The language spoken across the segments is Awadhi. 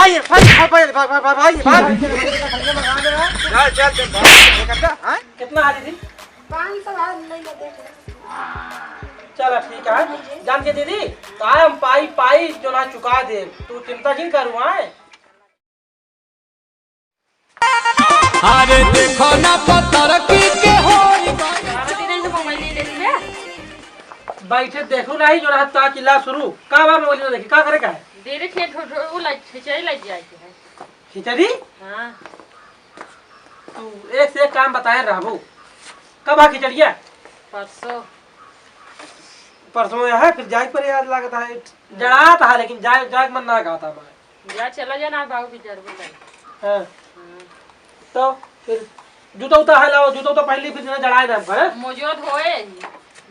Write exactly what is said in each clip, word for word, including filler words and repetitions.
भाई, भाई, भाई, भाई, भाई, भाई, भाई, भाई। चल, चल, चल, भाग, ये करता, हाँ? कितना हारी थी? पाँच सौ हार नहीं, मैं देख ले। चला, ठीक है। जान के दीदी, तो आए हम पाई, पाई जो ना चुका दे, तू चिंता जिन करू, आए। अरे देखो ना पत्थर की के होरी बा। सारा दिन ऐसे मोबाइल ले लेती है। बैठे देखो नहीं, जो रहत ता चिल्ला शुरू। का बा मोबाइल में देखी, का करे का है? दे रखिए, ठो-, ठो-, वो लाइट, खिचड़ी लाइट जाए के है। खिचड़ी? हाँ। तू एक से एक काम बताए रहबो। कब आ खिचड़िया? परसों। परसों यहाँ फिर जाए पर याद लागत है। जड़ात है, लेकिन जाए, जाए के मन ना कहता हमारे। जा, चला जा ना, बाबू भी जरबो करे। हाँ। हाँ। तो फिर जूता उता है लाओ, जूता उता पहन ली, फिर ना जड़ाए ना हमको, हैं? मोजो धोए,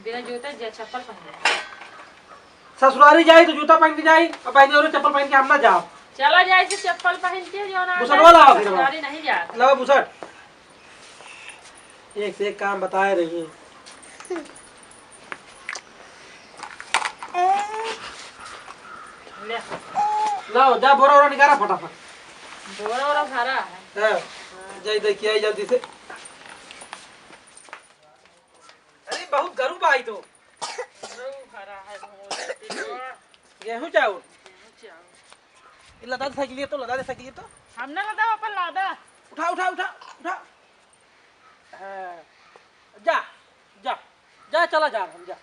बिना जूते जे चप्पल पहने। ससुरारी जाई तो जूता पहन के जाई, और बहनी और चप्पल पहन के हम ना जाओ। चला जाए से चप्पल पहन के, जो ना बुसटवा लाओ फिर। ससुरारी नहीं जात। लाओ बुसट। एक से एक काम बताए रही है। ले। लाओ, जा बोरा ओरा निकाला फटाफट। बोरा ओरा भरा है। हाँ, जाई देखिए आई जल्दी से। अरे बहुत गरू बा आई तो। गरू भरा है, भोरे पिलवा। गेहूं चाउर। गेहूं चाउर। ये लदा दे साइकिल तो, लदा दे साइकिल तो। हम ना लदा, अपन लादा। उठा, उठा, उठा, उठा। हाँ, जा, जा, जा, चला जा, हम जा।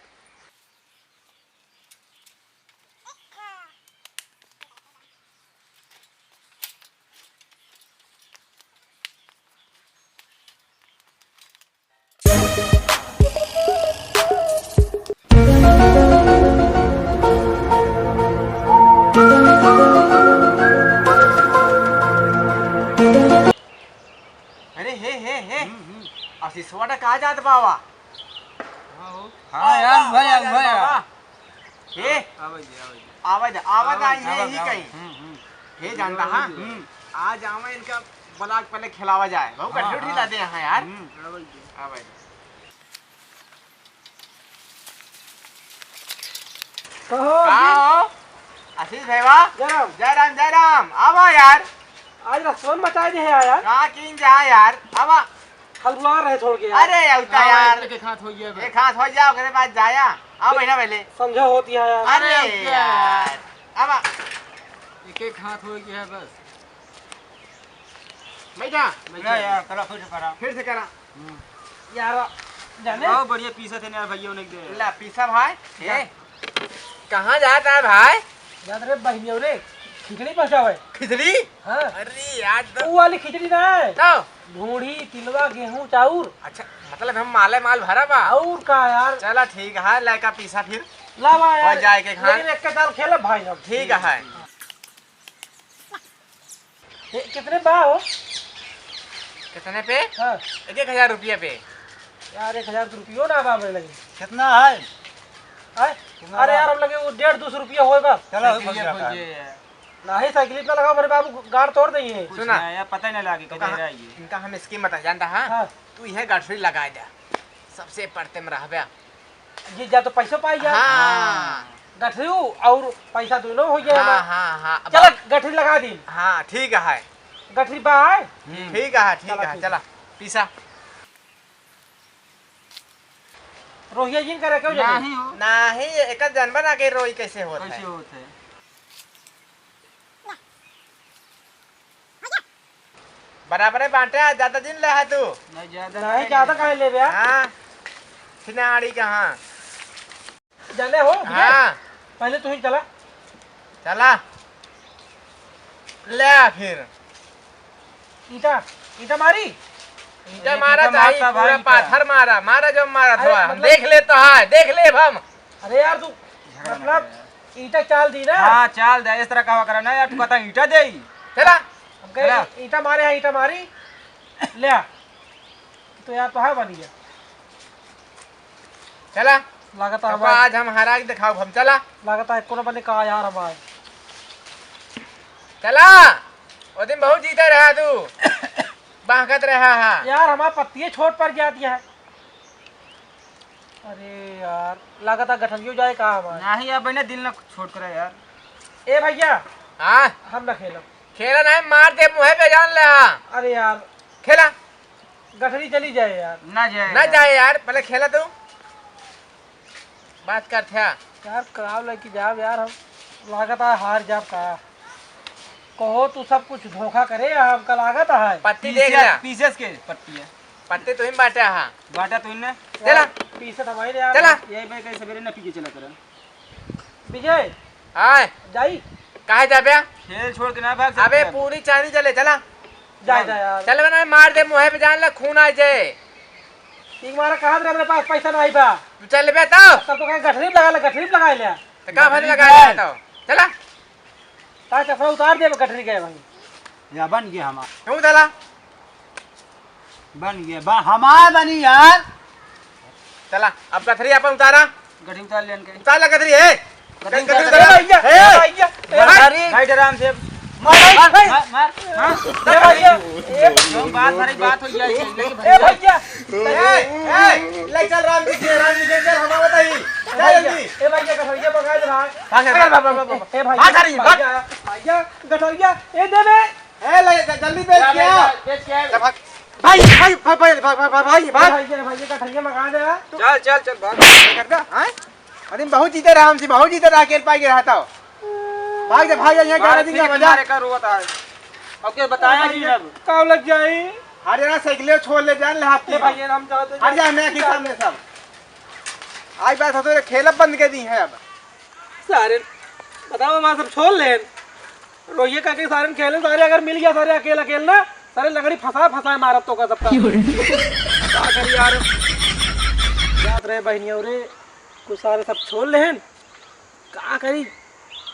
अरे हे, हे, हे। हम्म, हम्म। आशीषवा ना कहाँ जात बावा? हाँ हो। हाँ यार, उभा जा, उभा जा। बाबा। हे। आवा जी, आवा जी। आवा जा, आवा आवा जा, जी, ये आवा ही जा। कहीं। हम्म, हम्म। हे जानता, हाँ? हम्म। आज आवा इनका ब्लाक पहले खिलावा जाए। बहुत हाँ, कठिन हाँ। लाते हैं यार। हम्म। आवा जी। आवा जी। कहो का जी। हो? आशीष भैया? जय राम। जय राम, जय राम। आवा यार। आज रसवन मचाए दे है यार। का कीन जा यार? आवा। हलुआ रहे छोड़ के यार। अरे, अउता हाँ, यार। एक, एक हाथ हो गया बे। एक हाथ हो जाओ, ओकरे बाद जाया। आवा बहिना पहले। समझो होती है यार। अरे अरे अउता यार। यार। आवा। एक, एक हाथ हो गया है बस। बैठा। बैठा यार, करा, फिर से करा। फिर से करा। हम्म। यार, जाने? बहुत बढ़िया पीसा थे ना यार भैया, उन्हें दे। ला, पीसा भाई। जा। ए, कहाँ जाता है भाई? जात रे बहिनियो रे, खिचड़ी पहुँचावे। खिचड़ी? हाँ। अरे यार, तो वो वाली खिचड़ी ना है। तो? ढूंढी, तिलवा, गेहूं, चाउर। अच्छा, मतलब हम माले माल भरा बा। और का यार? चला ठीक है, लइका पीसा फिर। लावा यार। और जाए के खान। लेकिन एक के साथ खेलब भाई हम। ठीक है। ए, कितने बा हो? कितने पे? हाँ। एक एक हजार रुपया पे। यार, एक हजार तो रुपयो ना बा मेरे लगे। कितना है? आय? कितना अरे बा? यार, हम लगे वो डेढ़ दो सौ रुपया होए बस। चलो, साइकिल हो ये गया खोल काम। दिए यार। नहीं, साइकिल इतना लगाओ, मेरे बाबू गाड़ तोड़ देंगे। कुछ सुना। ना यार, पता ही ना लागे तो किधर कहाँ, है ये। इनका हम स्कीम बता, जानता, हाँ? हाँ। तू यह गठरी लगा दे, सबसे पड़ते में रहबे। जी, जा तो पैसो पाई जा। हाँ। गठरी और पैसा दोनों हो गया हाँ, हमारा। हाँ, हाँ। चला, अब गठरी लगा दी। हाँ, ठीक है। गठरी बा है? हम्म। ठीक है, ठीक चला, है, ठीक चला। है। पीसा। रोहिया जी करे क्यों जाने? नहीं हो। नहीं, एक जनबा ना के रोई कैसे होत कैसे है। होत है? बराबरे बांटे, ज्यादा दिन ले है तू। नहीं, ज्यादा नहीं, नहीं ज्यादा है। काहे लेबे, हाँ? हाँ, छिनाड़ी कहाँ? जाने हो, विजय? हाँ। पहले तू ही चला। चला। ले आ फिर। ईंटा, ईंटा मारी? ईंटा एक मारा ईंटा था, मारता पूरा भाई का। पाथर मारा, मारा जो मारा अरे, था। हम मतलब देख ले तो है, देख ले अब हम। अरे यार, तू झगड़ा मतलब लग गया। ईंटा चाल दी ना? हाँ, चाल दे, इस तरह का करा ना यार, तू कहता ईंटा दे। चला। हम कहे चला। ईंटा मारे हैं, ईंटा मारी। ले आ। तो यार, तो है बन गया। चला। लागत है पापा, हमार आज हम हरा के दिखाओ हम, चला। लागत है एको ना बने का यार हमार। चला। वो दिन बहुत जीता रहा तू। बहकत रहा है। यार, हमार पत्तिये छोट पड़ जाती है। अरे यार, लागत है गठरियो जाए का हमार। नहीं यार, बहने दिल ना छोट करे यार। ए भैया। हाँ? हम ना खेलब। खेला नहीं, मार दे मुँहे पे, जान ले। हाँ। अरे यार, खेला। गठरी चली जाए यार। ना जाए ना यार। जाए यार, पहले खेला तू। बात कर थे। यार, कराव लेके जाब यार, हम लागत है हार जाब का। कहो तू सब कुछ धोखा करे, हमका लागत है। पत्ती देख पीसेस, लिया। पीसेस के पत्ती है। पत्ती तू ही बांटे हा। बांटा तू ही ने। चला। पीसेस हमारे यार। चला। यही भाई कहीं सवेरे ना पी के चला करा। विजय। हाँ। जाई। काहे जाबे? खेल छोड़ के ना भाग अबे सकते हैं। पूरी चांदी चले, चला। जाए, जाए यार। चल बना, मार दे मुँहे पे, जान ले खून आ जाए। एक बार कहा था मेरे पास पैसा नहीं बा। तू चल बे तो। तब तो कहीं गठरी में लगा ले, गठरी में लगा ले। तो का भले लगा ले तो। चला। तार चश्मा उतार दे, गठरी गए भाई। या बन गया हमार। क्यों उतारा? बन गया, बा-, हमार बनी यार। चला, अब गठरी अपन उतारा। गठरी उतार लेन के। उतार ला गठरी, ए। गठरी गठरी उतार। उतार। ए भैया, ए, ए भैया, ए भाई, भाई। भाई, आराम से। मार, मार, मार, मार। मार, मार। हाँ। ए भैया, ए। जो बात सारी बात हो जाए, लेके ए भैया। ए, ए, ले चल राम जी के, राम जी के चल, हमारा बताई। चल भैया, जल्दी। ए भैया, गठरिया पकड़ा दे भाई। भाग, भाग, भाग, भाग, भाग। ए, ए भैया, भाग, भाग, भाग। भैया, भैया, गठरिया, ए दे बे। ए, ले, ज-, जल्दी बेच जा, के ले आ। जा, बेच के आ। जा, भाग। भाई, भाई, भाई, भाई, भाई, भाई, भाई। भाई, भाई, ये कठरिया मंगा दे, हाँ। चल, चल, चल, भाग। ये कर दे, हाँ? अरे, बहुत जीते रहा हमसे, बहुत जीते रहा, अकेल पाई के रहता हो। भाग जा, भाग जा, यहाँ अरे, गाड़ी ठीक है, बजा। मारे का रोवत है। अब के बताया भाई, नहीं अब। का लग जाई? अरे, ना, साइकिल छोड़ ले, जान ले हाथ ए की। भाई, ये हम जाते हट जा, मैं की सामने सब। आज बात हो तो खेलब बंद कर दी है अब। सारे, बताओ, हमारा सब छोड़ लेन। रोहिए का के सारे खेले, सारे अगर मिल गया, सारे अकेल, अकेल ना, सारे लंगड़ी फंसा, फंसा मारत तो का सबका। का करी यार? जात रहे बहनियों रे, कुछ सारे सब छोड़ लेन। का करी?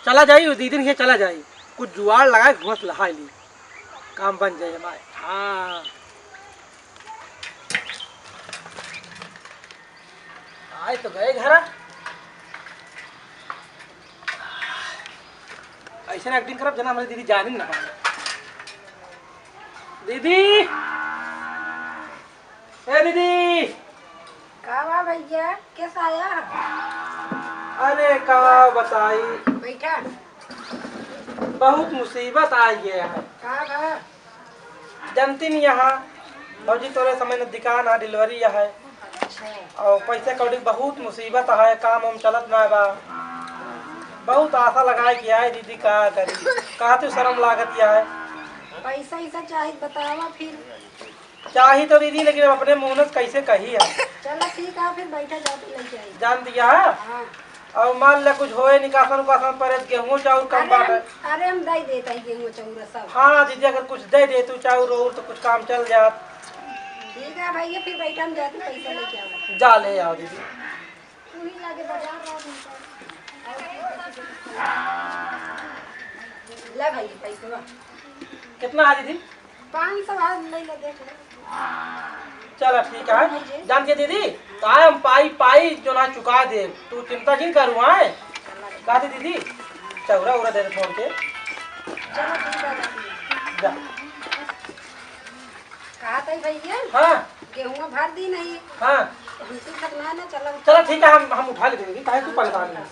चला जाई, दीदी नहीं चला जाई। कुछ जुगाड़ लगाए, घूस लहाई ली। काम बन जाए हमारे। हाँ। आए तो गए घरा। ऐसे ना एक्टिंग करब, जना हमारी दीदी जाने ना पाए। दीदी, ए दीदी। का बा भैया, कैसा आया? अरे का बताई, बैठा। बहुत मुसीबत आ गया है। का बा? जनती नहीं यहाँ, भौजी तोरे समय न दुकान है, डिलीवरी है। अच्छा। और पैसे कौड़ी बहुत मुसीबत है, काम वाम चलत ना बा। बहुत आशा लगाए कि आए दीदी, का करी, कहा तू शर्म लागत है। पैसा ऐसा चाहे बतावा फिर। चाही तो दीदी, लेकिन अब अपने मुंह से कैसे कही है। चलो ठीक है, फिर बैठा जाओ तो लेके आई। जान दिया है? हाँ। और मान ले कुछ होए निकासन उकासन परे, गेहूं चाउर कम अरे बाटे। हम, अरे हम दई देता ही गेहूं चाउर सब। हाँ दीदी, अगर कुछ दे दे तू चाउर और तो कुछ काम चल जात। ठीक है भैया, फिर बैठा हम जाते पैसा लेके आओ। जा ले आओ दीदी। तू ही जाके बाजार जाओ तुमको। ले भाई पैसा। कितना है दीदी? पाँच सौ आज ले ले, देख ले। चला ठीक है, जान के दीदी, तो आए हम पाई पाई जो ना चुका दे, तू चिंता जिन करू आए। का दे दीदी, चौरा उरा दे दे फोन के। चलो ठीक है, रख ले। जा। कहा तई भैया? हाँ। गेहूं भर दी नहीं। हाँ। हमसे खतना ना चला। चला ठीक है, हम, हम उठा लेते हैं, काहे तू परेशान है?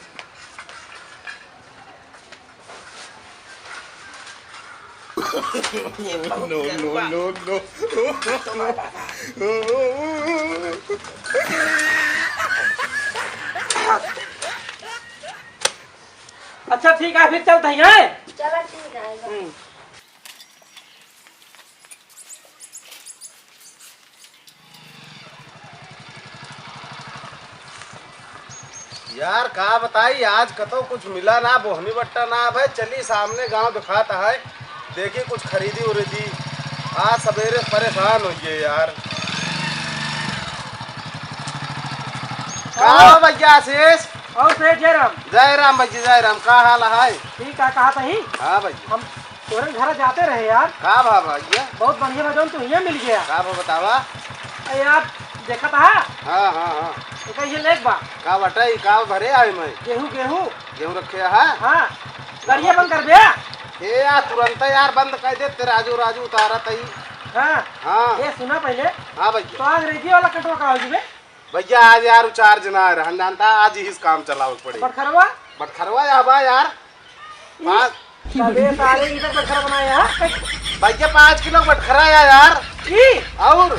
No, no, no, no। अच्छा ठीक है, फिर चलते हैं। चला ठीक है। हम्म। यार का बताई, आज कतो कुछ मिला ना, बोहनी बट्टा ना भाई। चली सामने गांव दिखात है, देखी कुछ खरीदी उरीदी। आज सवेरे परेशान हो गए यार। का हाँ। हो भैया आशीष? और से जय राम। जय राम भैया, जय राम। का हाल है? ठीक है, कहा तही? हाँ भैया। हम तोरे घर जाते रहे यार। का बा भैया? बहुत बढ़िया बा, जौन तू हियाँ मिल गया। का बा बतावा? अरे यार, देखा था? हाँ, हाँ, हाँ। तो कहिए लेक बा। का बटाई, का भरे आए मैं? गेहूं, गेहूं। गेहूं रखे है? हाँ। गाड़िया बंद कर दे। ए यार, तुरंत यार बंद कर दे, तेरा राजू, राजू उतारा तई। हाँ। हाँ। ये सुना पहले। हाँ भैया। तो अंग्रेजी वाला कटवा का हो जी बे? भैया, आज यार उ चार जना आ रहन, जानता, आज ही काम चलावे के पड़े। बटखरवा? बटखरवा या बा यार। ई? पाँच, अबे सारे, ई तो बटखरा बनाया है। भैया, पाँच किलो बटखरा है यार। ई? और?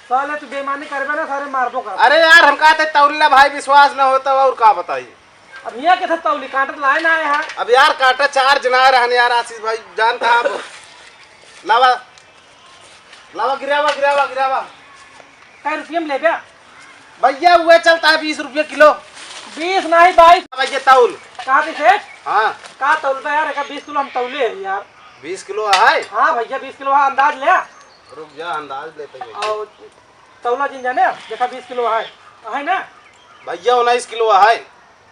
साले, तू बेईमानी करबे ना, सारे मारबो कर। अरे यार, हम कहते तौली ला भाई, विश्वास ना होता, और का बताई? अब हियाँ के था तौली, काटत लाए ना आए हैं। अब यार, काटा चार जना रहन यार, आशीष भाई, जानता आप। लावा, लावा, गिरावा, गिरावा, गिरावा। कै रुपये में लेबे? भैया, उहे चलता है बीस रुपये किलो। बीस नहीं, बाईस। भैया, तौल। कहाँ थी सेठ? हाँ। का तौल बे यार, एक बीस किलो हम तौले है यार। बीस किलो है? हाँ भैया, बीस किलो है, अंदाज ले। रुक जा, अंदाज लेते हैं। और तौला जिन जाने, देखा बीस किलो है, है ना? भैया, उन्नीस किलो है।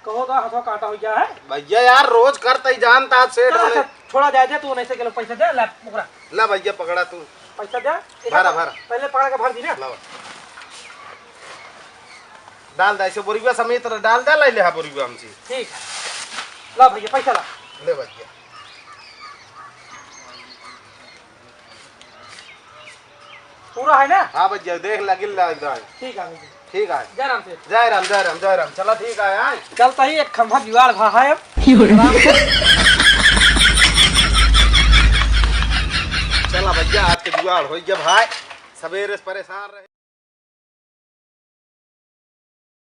कहो तो हथवा काटा हो गया है। भैया यार, रोज करते ही जानता आप सेठ चल, वाले। अच्छा, छोड़ा जाए दे, तू उन्नीस किलो पैसा दे, ला ओकरा। ला भैया, पकड़ा तू। पैसा दे। भरा, भरा। पहले पकड़ा के भर दी ना। लावा। डाल दे, ऐसे बोरिया समेत डाल दे, ले ले, हाँ, बोरिया हमसे। ठीक है। ला भैया, पैसा ला। ले भैया। पूरा है ना? हाँ भैया, देख लगिल ला एकदम। ठीक है भैया। ठीक है। जय राम सेठ। जय राम, जय राम, जय राम। चला ठीक है, हाँ। चलता ही एक खंभा जुगाड़ भा है अब। चला भैया, आज के जुगाड़ हो गया भाई। सवेरे से परेशान रहे।